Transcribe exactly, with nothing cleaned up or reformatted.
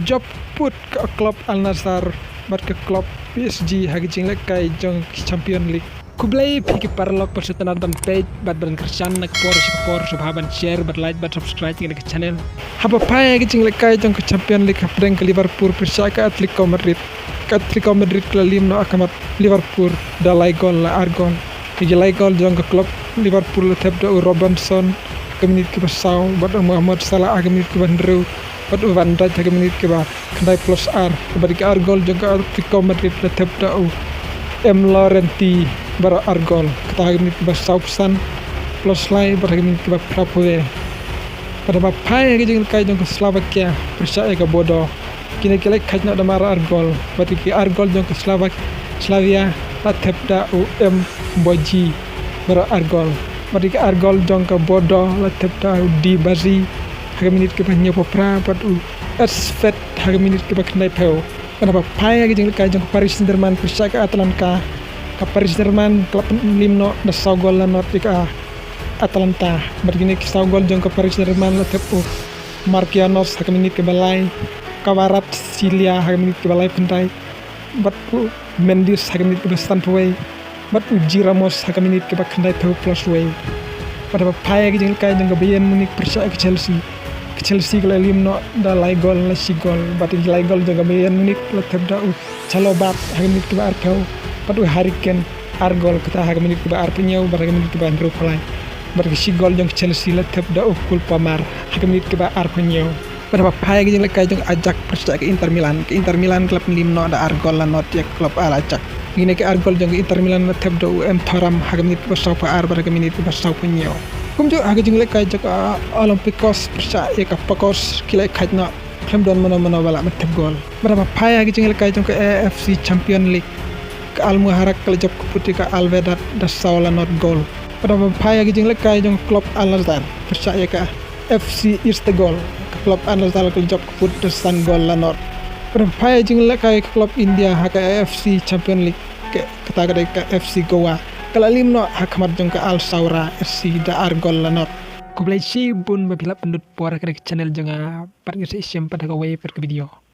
Jop put ka klub Al Nassr bad ka klub P S G ha ka jinglehkai jong ka Champion League. Khublei phi ki paralok, pat shu tang ban peit bad ban kyrshan na ka por sha ka por, sngewbha ban share bad like bad subscribe ïa ka channel. Haba phai ha ka jinglehkai jong ka Champion League hapdeng ka Liverpool pyrshah ka Atletico Madrid. Ka Atletico Madrid ka la lim noh ha khmat Liverpool da lai gol la ar gol. Ki lai gol jong ka klub Liverpool la thep da u Robertson ha ka minit kaba saw, bad u Mohamed Salah ha ka minit kaba hynriew, bad u Van Dijk ha ka minit kaba khyndai plus ar. Bad ki ar gol jong ka Atletico Madrid la thep da u M Llorente baroh ar gol, kata ha ka minit kaba saw phew san plus lai bad ha ka minit kaba phra phew wei. Bad haba phai ha ka jinglehkai jong ka Slovakia pyrshah ïa ka Bodo, kine ki la ïakhaiñ noh da mar ar gol, bad ki ar gol jong ka Slovak Slavia la thep da u M Boji baroh ar gol. Bad ki ar gol jong ka Bodo la thep da u Di Bazi ha ka minit kaba hynñiew phew phra bad u Ersfet ha ka minit kaba khyndai phew. Bad haba phai ha ka jinglehkai jong ka Paris Saint-Germain pyrshah ka Atalanta, ka Paris Saint-Germain ka la pynlim noh da saw gol la nod ïa ka Atalanta. Bad kine ki saw gol jong ka Paris Saint-Germain la thep u Marquinhos ha ka minit kaba lai, Kvaratskhelia ha ka minit kaba lai phew khyndai, bad u Mendes ha ka minit kaba san phew wei, bad u G Ramos ha ka minit kaba khyndai phew plus wei. Bad haba phai ha ka jinglehkai jong ka Bayern Munich pyrshah ka Chelsea, ka Chelsea ka la lim noh da lai gol la shi gol, bad ki lai gol jong ka Bayern Munich la thep da u Chalobah ha ka minit kaba ar phew, bad u Harry Kane ar gol, kata ha ka minit kaba ar phew hynñiew bad ha ka minit kaba hynriew phew lai. Bad ki shi gol jong ka Chelsea la thep da u Cole Palmer ha ka minit kaba ar phew hynñiew. Bad haba phai ha ka jinglehkai jong ka Ajax pyrshah ka Inter Milan, ka Inter Milan ka la pynlim noh da ar gol la nod ïa ka klub Al Ajax. Kine ki ar gol jong ka Inter Milan la thep da u M Thuram ha ka minit kaba saw phew ar bad ha ka minit kaba saw phew hynñiew. Kumjuh ha ka jinglehkai jong ka Olympiacos pyrshah ïa ka Pafos, ki la ïakhaiñ noh, khlem don mano mano ba lah ban thep gol. Bad haba phai ha ka jinglehkai jong ka A F C Champion League, ka Al Muharraq ka la jop kput ïa ka Al Wehdat da saw la nod gol. Bad haba phai ha ka jinglehkai jong ka klub Al Nassr pyrshah ïa ka F C Istanbul, ka klub Al Nassr ka la jop kput da san gol la nod. Bad haba phai ha ka jinglehkai ka klub India ha ka A F C Champion League, ka, kata ka dei ka F C Goa, ka la lim noh ha khmat jong ka Al Sawra F C da ar gol la nod. Khublei shibun ba phi la pynlut por ha ka channel jong nga, bad ngin sa ïashem pat ha kawei pat ka video.